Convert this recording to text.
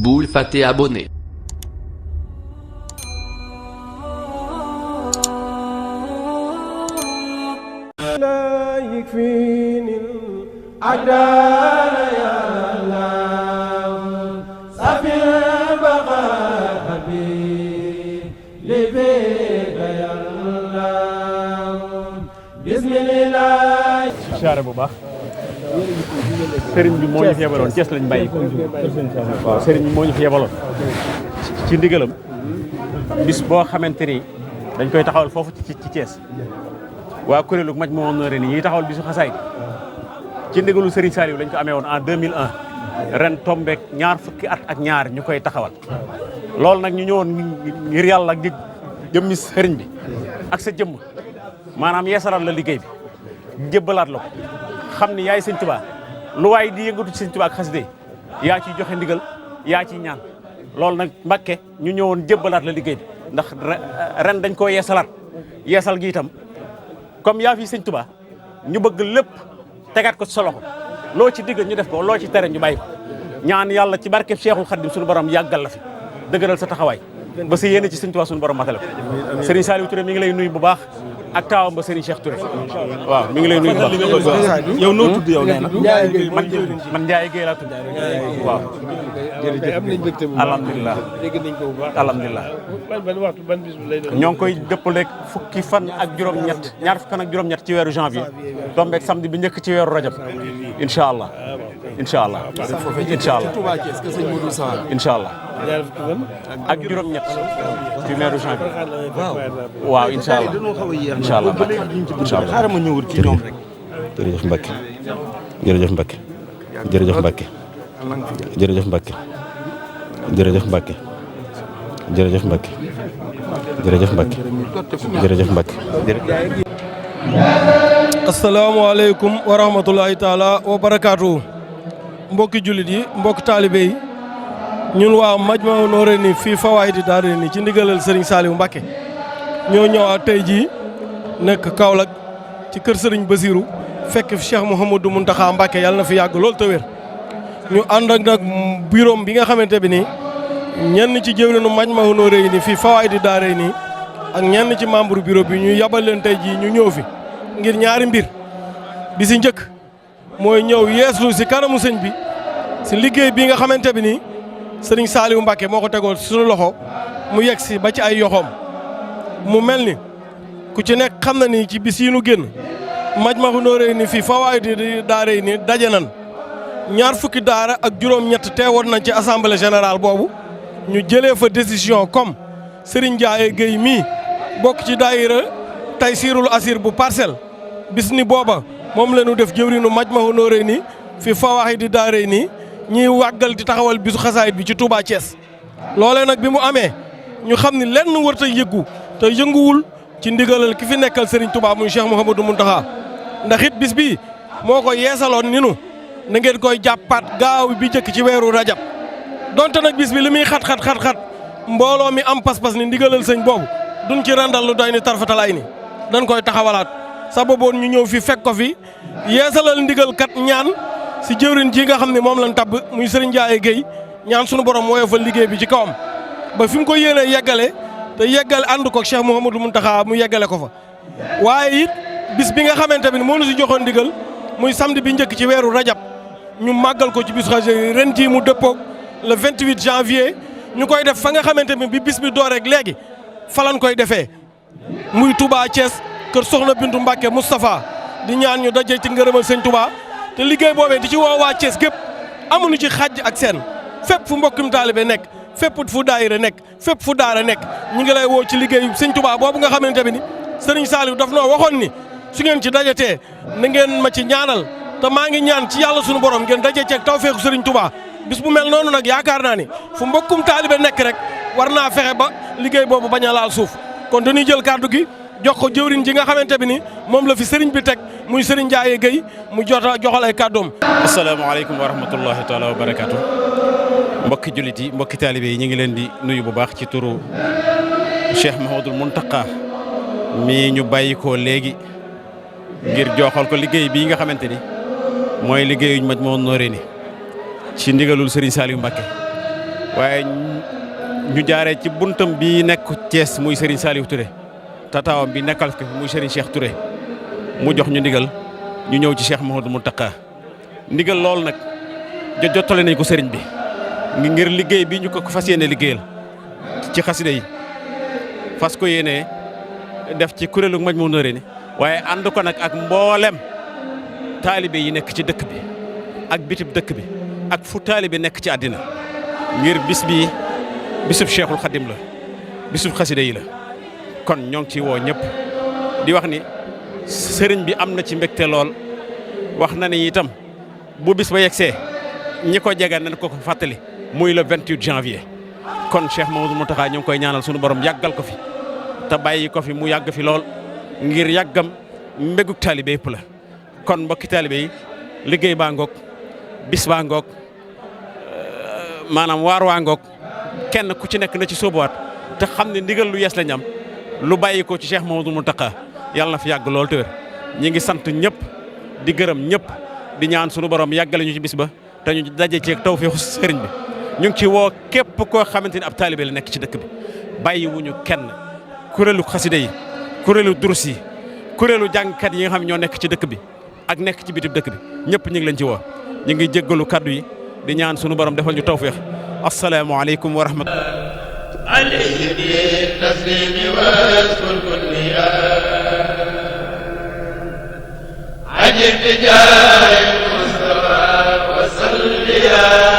bul fàtte abonné. لا يكفيني الأعداء يا الله سفي البقاء بي لبيك يا الله بسم الله. siyaare bu baax sëriñ bi moo ñu fi yebaloon Thiès lañ bàyyi ko waaw sëriñ bi moo ñu fi yebaloon ci ndigalam bis boo xamante ni dañ koy taxawal foofu ci Thiès waa kuréelu Majmahun Nurayni yi taxawal bisu xasaay ci ndigalu Serigne Saliou lañ ko amee woon en 2001 ren tombeek ñaar fukki at ak ñaar ñu koy taxawal loolu nag ñu ñëwoon ngir yàlla ak jëmmi sëriñ bi ak sa jëmm maanaam yeesalaat la liggéey bi jébbalaat la ko xam ni yaay sëñ Tuubaa lu waay di yëngatu ci sëñ Tuubaa ak xasida yaa ciy joxe ndigal yaa ciy ñaan loolu nag Mbàkke ñu ñëwoon jébbalaat la liggéey bi ndax ren dañ koo yeesalaat yeesal gi itam comme yaa fi sëñ Tuubaa ñu bëgg lépp tegaat ko ci sa loxo loo ci diggal ñu def ko loo ci tere ñu bàyyi ko ñaan yàlla ci barkeb Cheikhul Khadim suñu borom yàggal la fi dëgëral sa taxawaay ba sa yéene ci sëñ Tuubaa suñu borom matale ko Serigne Saliou Touré mi ngi lay nuyu bu baax ak taawam ba Serigne Cheikh Touré waaw mi ngi lay nuyu bu baax. yow noo tudd yow nee na man Ndiaye Guèye laa tudd waaw. jërëjëf am nañ mbégte bu baax alhamdulilah dégg nañ ko bu baax alhamdulilah. ban waxtu ban bis bu lay doon. ñoo ngi koy dëppaleeg fukki fan ak juróom-ñett ñaar fukki fan ak juróom-ñett ci weeru janvier tombeeg samedi bi njëkk ci weeru rajab incha allah incha allah incha allah Touba Thiès que sëñ Modou Sall incha allah ñaar fukki fan ak juróom-ñett ci weeru janvier waaw waaw incha allah dañoo xaw a yéex incha allah ba léegi ñu ci incha allah xaaral ma ñëwul ci ñoom rek jërëjëf Mbacke jërëjëf Mbacke jërëjëf Mbacke jërëjëf Mbacke jërëjëf Mbacke jërëjëf Mbacke jërëjëf Mbacke jërëjëf Mbacke. asalaamaaleykum wa rahmatulahi taala wa barakaatu. mbokki jullit yi mbokki taalibe yi ñun waa Majmahun Nurayni fii Fawaydi Daarayni ci ndigalal Serigne Saliou Mbacke ñoo ñëwaat tey jii nekk Kaolack ci kër Serigne Basirou fekk fi Cheikh Mouhamadou Mountakha Mbacke yàlla na fi yàgg lool te wér ñu ànd ak nag bureau bi nga xamante bi nii ñenn ci jëwriñu Majmahun Nurayni fii Fawaydi Daarayni ak ñenn ci membre bureau bi ñu yabal leen tey jii ñu ñëw fi ngir ñaari mbir bi si njëkk mooy ñëw yeeslu si kanamu sëñ bi si liggéey bi nga xamante bi nii Serigne Saliou Mbacke moo ko tegoon suñu loxo mu yegg si ba ci ay yoxoom mu mel ni ku ci nekk xam na ni ci bis yi nu génn Majmahun Nurayni fii Fawaydi Daarayni daje nan ñaar fukki daara ak juróom-ñett teewoon nañ ci assemblée générale boobu ñu jëlee fa décision comme Serigne Ndiaye Guèye mii bokk ci daayira Taysirul Asir bu Parcelles bis ni booba moom la ñu def jëwriñu Majmahun Nurayni fi Fawaydi Daarayni ñiy wàggal di taxawal bisu xasaayit bi ci Touba Thiès. loolee nag bi mu amee ñu xam ni lenn wërta yëggu te yënguwul ci ndigalal ki fi nekkal Serigne Touba muy Cheikh Mouhamadou Mountakha ndax it bis bii moo ko yeesaloon ni nu na ngeen koy jàppaat gaaw bi njëkk ci weeru rajab donte nag bis bi li muy xat mbooloo mi am pas-pas ni ndigalal sëñ boobu duñ ci randal lu doy ni tarfatalaay ni dañ koy taxawalaat sa booboon ñu ñëw fi fekk ko fi yeesalal ndigal kat ñaan si jëwriñ ji nga xam ne moom lañ tabb muy Serigne Ndiaye Guèye ñaan sunu borom woyofal liggéey bi ci kawam ba fi mu ko yéenee yeggale te yeggale ànd ko Cheikh Mouhamadou Mountakha mu yeggale ko fa waaye it bis bi nga xamante ne moo ñu si joxoon ndigal muy samedi bi njëkk ci weeru rajab ñu màggal ko ci bisu xasida ren jii mu dëppoog le 28 janvier ñu koy def fa nga xamante ne bi bis bi door rek léegi falan koy defee muy Touba Thiès kër Soxna Bintu Mbacke Moustapha di ñaan ñu daje ci ngërëmal sëñ Touba te liggéey boobee di ci woo waa Thiès gépp amuñu ci xàjj ak seen fépp fu mbokkum taalibe nekk fépp fu daayira nekk fépp fu daara nekk ñu ngi lay woo ci liggéey sëñ Touba boobu nga xamante bi ni Serigne Saliou daf noo waxoon ni su ngeen ci dajatee na ngeen ma ci ñaanal te maa ngi ñaan ci yàlla sunu borom ngeen daje ceeg tawfeexu Serigne Touba bis bu mel noonu nag yaakaar naa ni fu mbokkum taalibe nekk rek war naa fexe ba liggéey boobu bañ a laal suuf kon dañuy jël kàddu gi jox ko jëwriñ ji nga xamante bi ni moom la fi Serigne bi teg muy Serigne Ndiaye Guèye mu joxal ay kàddoom. asalaamaaleykum wa rahmatullahi taala wa barakaatu. mbokki jullit yi mbokki taalibe yi ñu ngi leen di nuyu bu baax ci turu Cheikh Mouhamadoul Mountakha mi ñu bàyyi ko léegi ngir joxal ko liggéey bii nga xamante ni mooy liggéeyuñ Majmahun Nurayni ci ndigalul Serigne Saliou Mbacke waaye ñu jaaree ci buntam bi nekk Thiès muy Serigne Saliou Touré tataawam bi nekkal ko muy Serigne Cheikh Touré mu jox ñu ndigal ñu ñëw ci Cheikh Mouhamadou Mountakha ndigal loolu nag jottale nañ ko sëriñ bi ngir liggéey bi ñu ko fas yéene liggéeyal ci xasida yi fas ko yéene def ci kuréelu Majmahun Nurayni waaye ànd ko nag ak mboolem taalibe yi nekk ci dëkk bi ak bitib dëkk bi ak fu taalibe nekk ci àddina ngir bis bi bisub Cheikhul Khadim la bisub xasida yi la kon ñoo ngi ci woo ñëpp di wax ni sëriñ bi am na ci mbégte lool wax na ni itam bu bis ba yegsee ñi ko jege nañ ko fàttali muy le 28 janvier kon Cheikh Mouhamadou Mountakha ñu ngi koy ñaanal sunu borom yàggal ko fi te bàyyi ko fi mu yàgg fi lool ngir yàggam mbégug taalibe yëpp la kon mbokki taalibe yi liggéey baa ngoog bis baa ngoog maanaam waar waa ngoog kenn ku ci nekk na ci sóobuwaat te xam ne ndigal lu yees la ñam lu bàyyi ko ci Cheikh Mouhamadou Mountakha yàlla na fi yàgg lool te wér ñi ngi sant ñëpp di gërëm ñëpp di ñaan sunu borom yàggale ñu ci bis ba te ñu daje ci tawfeexu sëriñ bi ñu ngi ci woo képp koo xamante ni ab taalibe la nekk ci dëkk bi bàyyiwuñu kenn kuréelu xasida yi kuréelu durus yi kuréelu jàngkat yi nga xam ñoo nekk ci dëkk bi ak nekk ci bitib dëkk bi ñëpp ñu ngi leen ci woo ñu ngi jéggalu kaddu yi di ñaan sunu borom defal ñu tawfeex assalaamu aleykum wa rahmatullah alayhi bi taslimi waskul kulliya ajib bi jaay mustafa wa salliya